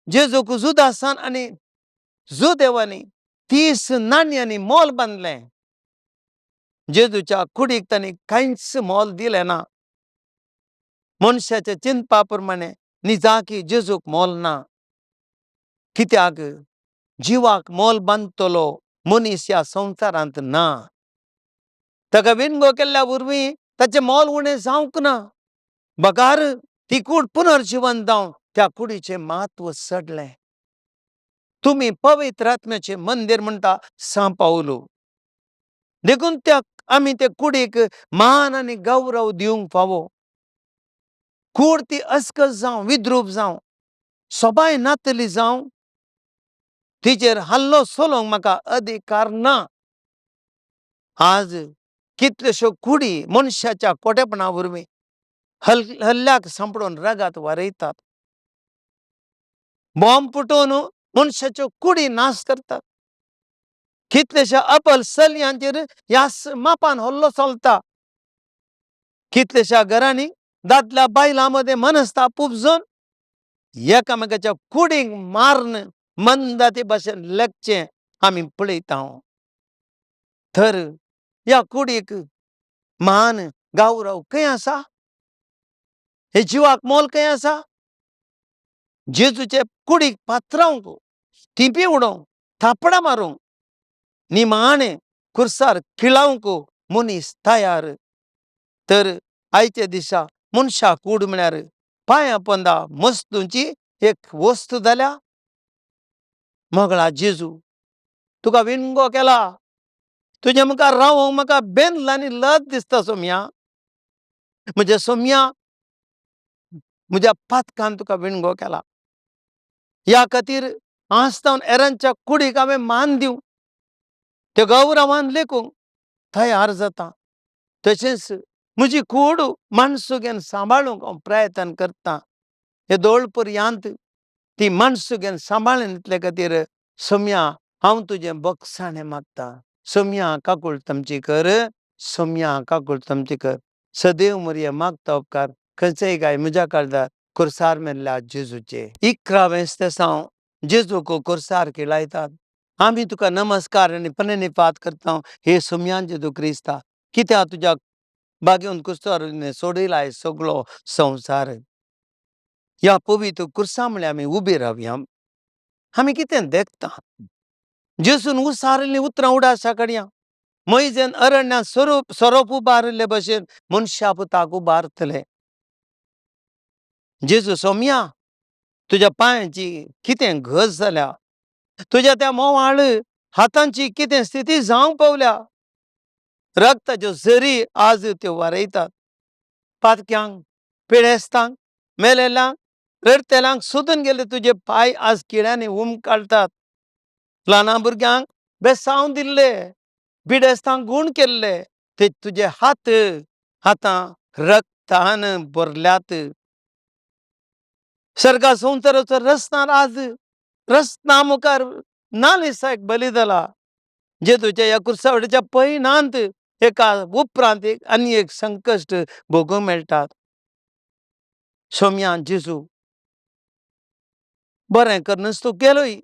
जेजूक जुदासान आनी जुदेवांनी 30 नाण्यांनी मोल बांदलें. जेजूच्या कुडीक तांणी कांयच मोल दिलें ना. मनशाच्या चिंतपा प्रमाणे निजाकी जेजूक मोल ना. कित्याक जिवाक मोल बांदतलो मनीस ह्या संवसारांत ना. ताका विणगो केल्ल्या वरवीं ताचें मोल उणें जावंक ना, बगार ती कूड पुनर्जिवन जावन त्या कुडीचें म्हत्व चडलें. तुमी पवित्र आत्म्याचें मंदीर म्हणटा सांव पावलो. देखून त्या आमी ते कुडीक मान आनी गौरव दिवंक फावो. कूड ती अस्कस जावं, विद्रूप जावं, सोबाय नातली जावं, तिचेर हल्लो चलोवंक म्हाका अधिकार ना. आज कितल्योश्यो कुडी मनशाच्या कोटेपणा वरवीं हल्ल्याक सांपडून रगात वारयतात. बॉम्ब फुटोवन मनशाच्यो कुडी नाश करतात. कितलेश्या अपल चलयांचेर ह्याच मापान हल्लो चलता. कितलेश्या घरांनी दादल्या बायलां मदें मनस्ताप उपजून एकामेकाच्या कुडींक मारून मंदाती भाशेन लेखचें आमी पळयता. तर ह्या कुडीक मान गौरव खंय आसा? हे जिवाक मोल खंय आसा? जेजूचे कुडीक पात्रावंक, थिंपी उडोवंक, थापडां मारूंक, निमाणें खुर्सार खिळावंक मनीस तयार. तर आयच्या दिसा मनशा कूड म्हळ्यार पांयां पोंदा मस्तूंची एक वस्तू जाल्या. मोगळा जेजू, तुका विणगो केला, तुज्या मुखार रावोंक म्हाका बेंदल आनी लज दिसता सोमया. म्हज्या सोमया, म्हज्या पातकान तुका विणगो केला. ह्या खातीर आस्तावन हेरांच्या कुडीक हांवें मान दिवं, ते गौरवान लेखूंक तयार जाता. तशेंच म्हजी कूड माणसुगेन सांबाळूंक हांव प्रयत्न करतां. हे दोळ पर्यांत ती माणसुगेन सांबाळून इतले खातीर सोमया हांव तुजें बोगसाणें मागतां. सोमया काकूळ तमची कर, सोमया काकूळ तमची कर. सदैव मोरये मागता उपकार खंयचेय काय म्हज्या काळजार खुर्सार मेल्ल्या जेजूचे. 11वें तेसांव जेजूक खुर्सार खिळायतात. आमी तुका नमस्कार आनी प्रणिपात करता हे सोमया जेजू क्रिस्ता, कित्याक तुज्या बागेवन कुस्तार सोडयला सगळो संवसार. ह्या पवित्र कुर्सा म्हळ्यार आमी उबी रावया. आमी कितें देखता? जेजून उसारिल्लीं उतरां उडाशा कडया मोयजेन अरण्यांत सोरोप उबारिल्ले भशेन मनशा पुताक उबारतले. जेजू सोमया, तुज्या पांयांची कितें गज जाल्या, तुज्या त्या मोवाळ हातांची कितें स्थिती जावंक पावल्या. रक्ताच्यो झरी आज त्यो वारयतात. पातक्यांक, पिडेस्तांक, मेलेल्यांक, रडटेल्यांक सोदून गेले तुजे पांय आज किड्यांनी उम काडटात. ल्हाना भुरग्यांक बेसांव दिल्ले, पिडेस्तांक गूण केल्ले, ते तुजे हात आतां रक्तान भरल्यात. सर्गा संवसाराचो रस्तार आज रस्ता मुखार नालिसाक बली जाला. जेजूच्या ह्या कुर्सावड्याच्या पयणांत एका उपरांत एक आनी एक संकश्ट भोगूंक मेळटात. सोमया जेजू, बरें करनच तूं गेलोय,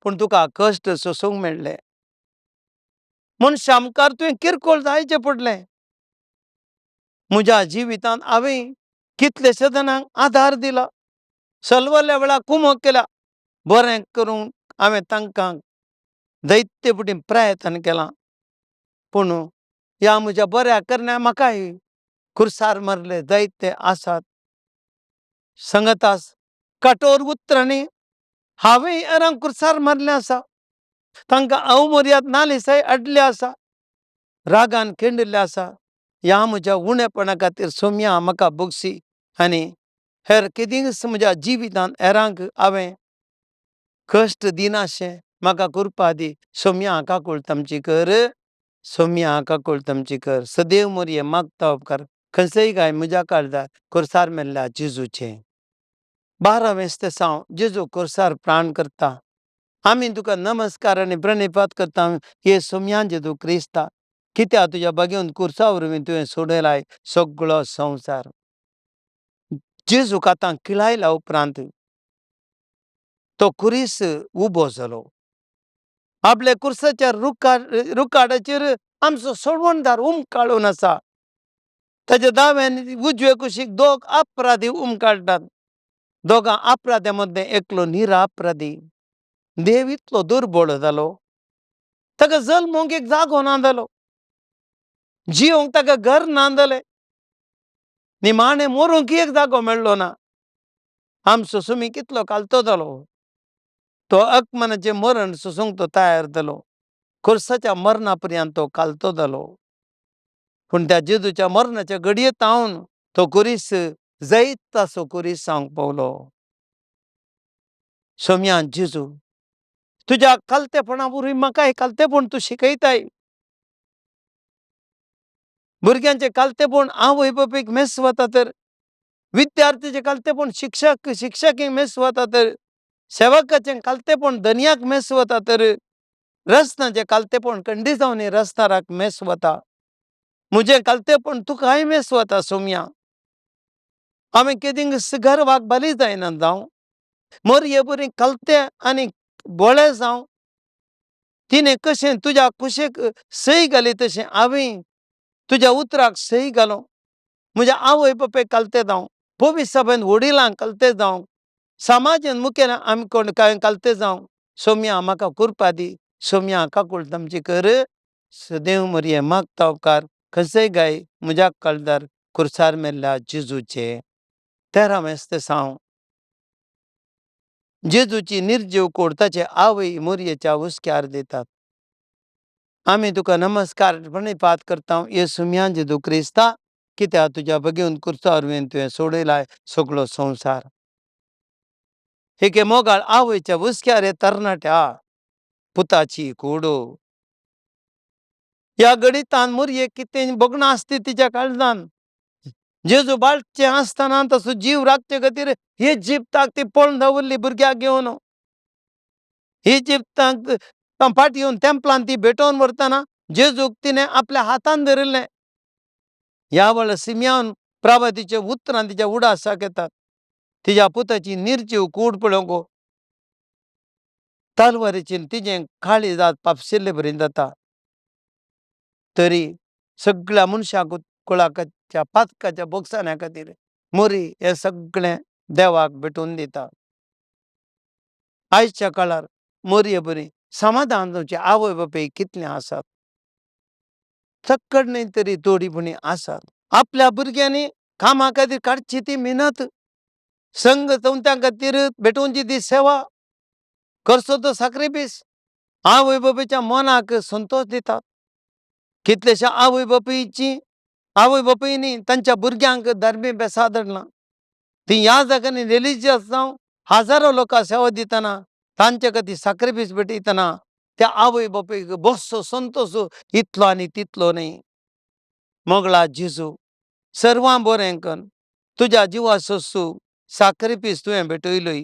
पूण तुका कश्ट सोसूंक मेळ्ळे. मनशा मुखार तुवें किरकोळ जायचें पडलें. म्हज्या जिवितांत हांवें कितलेशे जाणांक आदार दिला, सलवल्ल्या वेळार कुमक केल्या, बरें करूंक हांवें तांकां दैत्य फुडें प्रयत्न केलां. पूण ह्या म्हज्या बऱ्या करण्या म्हाकाय खुर्सार मारले दैत्य आसात. संगतास कठोर उतरांनी हांवें हेरांक खुर्सार मारलें आसा, तांकां अवमर्याद नालिसाय हाडली आसा, रागान खिंडिल्लें आसा. ह्या म्हज्या उणेपणा खातीर सोमया म्हाका भोगशी आनी हेर केदींच म्हज्या जिवितांत हेरांक हांवें कश्ट दिनाशें म्हाका कृपा दी सोम्या काकूळट आमची कर सोम्या काकूळट आमची कर सदैव मोरये मागता उपकार खंयसय गाय म्हज्या काळजार खुर्सार मेल्ल्या जेजूचें. बारावें स्तेसांव जेजू खुर्सार प्राण करता. आमी तुका नमस्कार आनी प्रणिपात करता हे सोम्या जेजू क्रिस्ता, कित्याक तुज्या भाग्यवंत खुर्सा वरवीं तुवें सोडयलाय सगळो संवसार. जेजूक आतां किळायल्या उपरांत तो खुरीस उबो जालो. आपल्या खुर्साच्या रुखाडाचेर आमचो सोडवणदार उमकाळून आसा. ताच्या दावे आनी उजवे कुशीक दोग अपराधी उमकाळटात. दोगां अपराध्यां मदलें एकलो निरअपराधी. देव इतलो दुर्बळ जालो, ताका जल्मूंक एक जागो ना जालो, जियोंक ताका घर ना जालें, निमाणें मरूंक एक जागो मेळ्ळो ना. आमचो सुमी कितलो कालतो जालो, तो अकमनाचें मरण सोसूंक तो तयार जालो. खुर्साच्या मरणा पर्यंत तो कालतो जालो. पूण त्या जेजूच्या मरणाच्या घडयेत हांव तो खुरीस जैताचो खुरीस जावंक पावलो. सोम्या जेजू, तुज्या कालतेपणा वरवीं म्हाकाय कालतेपण तूं शिकयताय. भुरग्यांचें कालतेपण आवय बापूयक मेस वता तर, विद्यार्थीचें कालतेपण शिक्षक शिक्षकींक मेस वता तर, सेवकाचें कालतेपण धनयाक मेस वता तर, रस्ताचें कालतेपण कंडिजांवनी रस्ताराक मेस वता. म्हजें कालतेपण तुकाय मेस वता सोम्या. हांवें केदींच गर्वाक बली जायना जावं, मोरये बरी कालते आनी भोळे जावं. तिणें कशें तुज्या कुशीक सय घाली तशें हांवें तुज्या उतराक सय घालो. म्हज्या आवय बापायक कालते जावं, पवित्र सभेंत वडिलांक कालते जावं, समाजांत मुखेल आमी कोण कांय कालते जावं. सोम्या म्हाका कृपा दी, सोम्या काकूळट आमची कर. सदैव मोरये मागता उपकार खंयसय गाय म्हज्या काळजार खुर्सार मेल्ल्या जेजूचे. तेरावें स्तेसांव जेजूची निर्जीव कूड ताचे आवय मोरयेच्या हुस्क्यार दितात. आमी तुका नमस्कार प्रणिपात करता हे सुम्या जेजू क्रिस्ता, कित्याक तुज्या भगेवन खुर्सा वरवीं तुवें सोडयलाय सगळो संवसार. एके मोगाळ आवयच्या हुस्क्यार हे तरणाट्या पुताची कूड. ह्या घडितान मोरयेक कितें भोगणां आसती तिच्या काळजान. जेजू बाळचें आसतना तसो जीव राखचे खातीर हे जिप्ताक ती पळून दवरली भुरग्याक घेवन. ही जिप्ताक फाटी येवन तेंपलान ती भेटोवन व्हरतना जेजूक तिणें आपल्या हातान धरिल्लें. ह्या वेळार सिमियान प्रभातीच्या उतरां तिच्या उडासाक येतात. तिच्या पुताची निर्जीव कूड पळोवंक तलवारीची तिजें काळीज पापशिल्ले बरी जाता. तरी सगळ्या मनशाक कुळाच्या पातकाच्या बोगसाण्या खातीर मोरी हें सगळें देवाक भेटोवन दिता. आयच्या काळार मोरये बरी समाधान जावचे आवय बापूय कितले आसात, सक्कड न्हय तरी थोडी पुणी आसात. आपल्या भुरग्यांनी कामा खातीर काडची ती मेहनत, संघ चवथ्यां खातीर भेटोवची ती सेवा, करचो तो साक्रिफीस आवय बापायच्या मनाक संतोश दितात. कितलेश्या आवय बापायची आवय बापायनी तांच्या भुरग्यांक धर्मी बेसा धाडलां. ती ह्या जाग्यांनी रिलिजियस जावं हजारो लोकांक सेवा दितना तांचे खातीर साक्रिफीस भेटयतना त्या आवय बापायक बसो संतोश इतलो आनी तितलो न्हय. मोगळा जेजू सर्वां बरें कर, तुज्या जिवाचो साक्रिफीस तुवें भेटयलोय.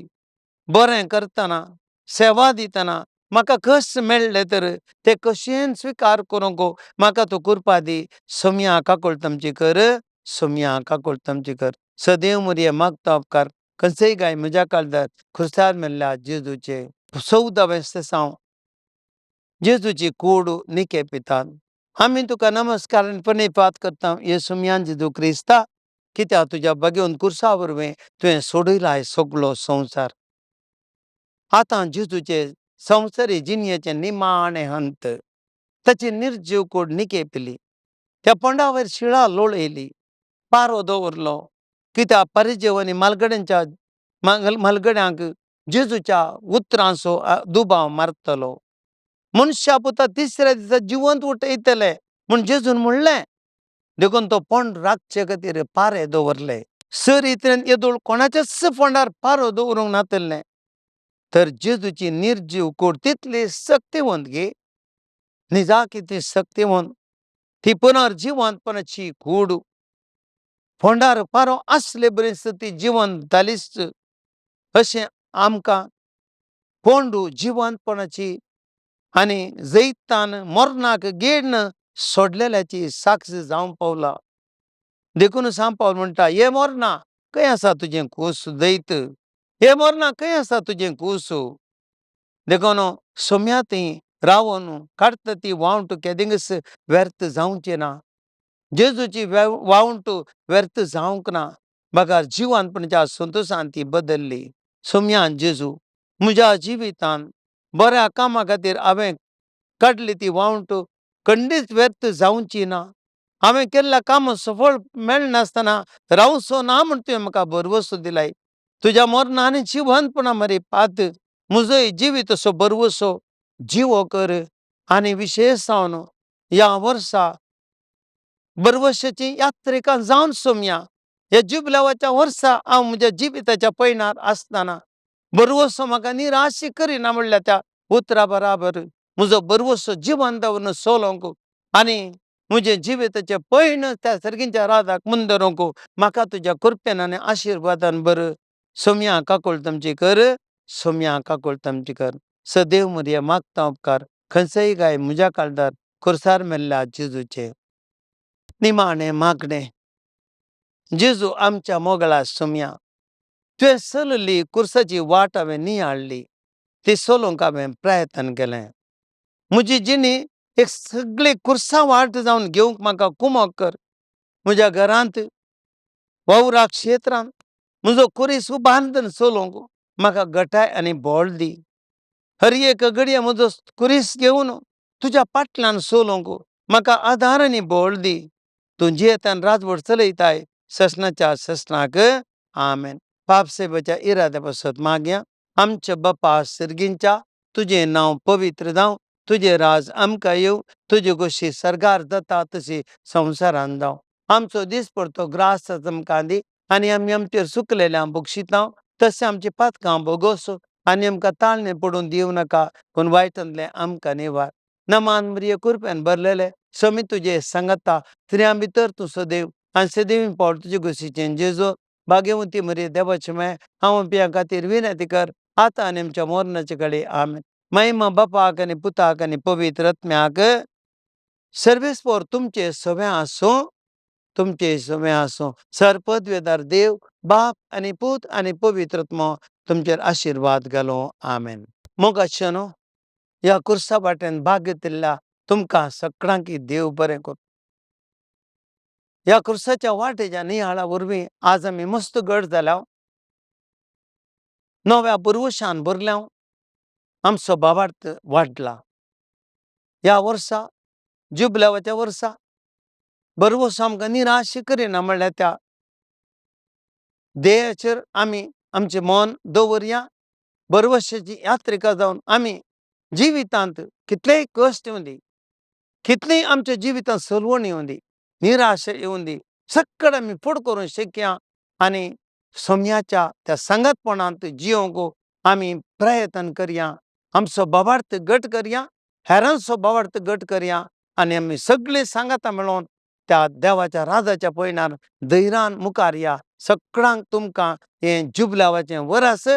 बरें करतना सेवा दितना म्हाका कश्ट मेळ्ळे तर ते कशेन स्विकार करूंक म्हाका तूं कृपा दी. सोम्या काकूळट आमची कर, सोम्या काकूळट आमची कर. सदैव मोरये मागता उपकार खंयसय गाय म्हज्या काळजार खुर्सार मेल्ल्या जेजूचे. 14वें स्तेसांव जेजूची कूड निके पितात. आमी तुका नमस्कार आनी प्रणिपात करता हे सोम्या जेजू क्रिस्ता, कित्याक तुज्या भाग्यवंत खुर्सा वरवीं तुवें सोडयलाय सगळो संवसार. आतां जेजूचे संवसारी जिणयेचें निमाणें हंत, ताची निर्जीव कूड निके पिली. त्या पोंडावयर शिळा लोळयली, पारो दवरलो. कित्याक परिजेव आनी मालगड्यांच्या मालगड्यांक जेजूच्या उतरांचो दुबाव मारतलो. मनशा पुता तिसऱ्या दिसा जिवंत उठयतले म्हूण जेजून म्हणलें. देखून तो पोंड राखचे खातीर पारे दवरले. सर इतल्यान येदोळ कोणाच्याच फोंडार पारो दवरूंक नातलें. तर जेजूची निर्जीव कूड तितली सक्तिवंत गे, निजाकी ती सक्तिवंत, ती पुनर्जिवंतपणाची कूड फोंडार पारो आसले बरीच ती जिवंत जालीच। अशें आमकां फोंडू जिवंतपणाची आनी जैतान मरणाक गेड्न सोडलेल्याची साक्ष जावंक पावला। देखून सांत पावल म्हणटा, हे मरणा खंय आसा तुजें कूस जैत, हे मरणा खंय आसा तुजें कूस। देखून सोम्या थंय रावन काडटा ती वावंट केदिंगच व्यर्थ जावची ना, जेजूची वावंट व्यर्थ जावंक ना, बगर जिवंतपणाच्या संतोशान ती बदल्ली। सोम्यान जेजू म्हज्या जिवितान बऱ्या कामा खातीर हांवें काडली ती वावंट खंडीत व्यर्थ जावची ना, हांवें केल्ल्या कामां सफळ मेळनासतना रावचो ना म्हण तुवें म्हाका भरवंसो दिलाय। तुज्या मरणा आनी जिवंतपणा मरे पात म्हजोय जिवीत असो भरवंसो जिवो कर आनी विशेश जावन ह्या वर्सा भरवंशाची यात्रिकां जावन सोमया ह्या जुबलावाच्या वर्सा हांव म्हज्या जिविताच्या पयणार आसतना भरवंसो म्हाका निराश करिना म्हणल्यार त्या उतरा बराबर म्हजो भरवंसो जिवन दवरून चलोवंक आनी म्हजें जिविताचें पयण त्या सर्गींच्या राजाक मुंदरूंक म्हाका तुज्या कृपेन आनी आशिर्वादान बर। सोमया काकूळ तुमची कर, सोमया काकूळ तुमची कर। सदैव मुरया मागता उपकार खंयचेय गाय म्हज्या काळजार खुर्सार मेल्ल्या जेजूचे निमाणें मागणें। जेजू आमच्या मोगळा सोमया, तुवें चलली खुर्साची वाट हांवें नियाळ्ळी, ती चलोवंक हांवें प्रयत्न केलें। म्हजी जिणी एक सगळी खुर्सा वाट जावन घेवंक म्हाका कुमक कर। म्हज्या घरांत वावरा क्षेत्रांत म्हजो खुरीस उबारून चलोवंक म्हाका घटाय आनी बळ दी। हर एक घडये म्हजो खुरीस घेवन तुज्या फाटल्यान चलोवंक म्हाका आदार आनी बळ दी। तूं जियेतान राजवट चलयताय ससनाच्या ससनाक आमेन। पाप सेवेच्या इराद्या पासत मागया। आमच्या बापा सर्गींच्या, तुजें नांव पवित्र जावं, तुजें राज आमकां येवं, तुजी गोशी सर्गार जाता तशी संवसारान जावं। आमचो दीस पडतो ग्रास आमकां दी आनी आमी आमचेर सुकलेल्या बक्षितां तशें आमची पातकां भोगोस आनी आमकां ताळणे पडून दिवं नाका, पूण वायटांतलें आमकां निवार। नमान मरिये कुरप्यान भरलेले समी तुजे सांगाता, स्त्रियां भितर तूं सदैव आनी सदैव पावल तुजे गोशीचें जेजू। भाग्यवंती मरिये देवाचे माय, हांव पियां खातीर विनंती कर आतां आनी आमच्या मरणाचे कडेन आमेन। महिमा बापाक आनी पुताक आनी पवित्र आत्म्याक। सर्वेस्पर तुमचे सवे आसूं, तुमचे सवे आसूं। सर पदवेदार देव बाप आनी पूत आनी पवित्र आत्मो तुमचेर आशिर्वाद घालूं आमेन। मोगाचे न्हू ह्या खुर्सा वाटेन भाग घेतिल्ल्या तुमकां सगळ्यांक देव बरें करूं। ह्या खुर्साच्या वाटेच्या नियाळा वरवीं आज आमी मस्त गड जाल्या, नव्या पुरवशान भरल्या, आमचो भावार्थ वाडला। ह्या वर्सा जुबलावाच्या वर्सा भरवंसो आमकां निराश करिना म्हणल्यार त्या ध्येयाचेर आमी आमचें मन दवरया। भरवंशाची यात्रिका जावन आमी जिवितांत कितलेय कश्ट येवं दी, कितलीय आमच्या जिवितांत सलवण येवं दी, निराशा येवं दी, सगळें आमी फुड करूंक शकया आनी सोम्याच्या त्या सांगातपणांत जियोवंक आमी प्रयत्न करया। आमचो भावार्थ घट करया, हेरांचो भावार्थ घट करया आनी आमी सगळीं सांगातां मेळोवन त्या देवाच्या राजाच्या पयणार धैर्यान मुखार या। सगळ्यांक तुमकां हें जुबलावाचें वरस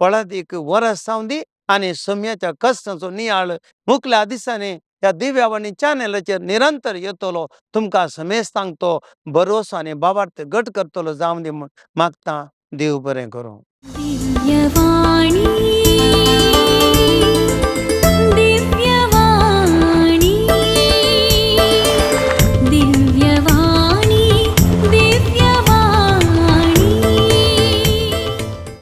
फळादीक वरस जावं दी आनी सोम्याच्या कश्टांचो नियाळ मुखल्या दिसांनी ह्या दिव्यावाणी चॅनलाचेर निरंतर येतलो। तुमकां समेस्तांक तो भरोसो आनी भावार्थ घट करतलो जावं दी म्हूण मागता। देव बरें करूं। दिव्यवाणी।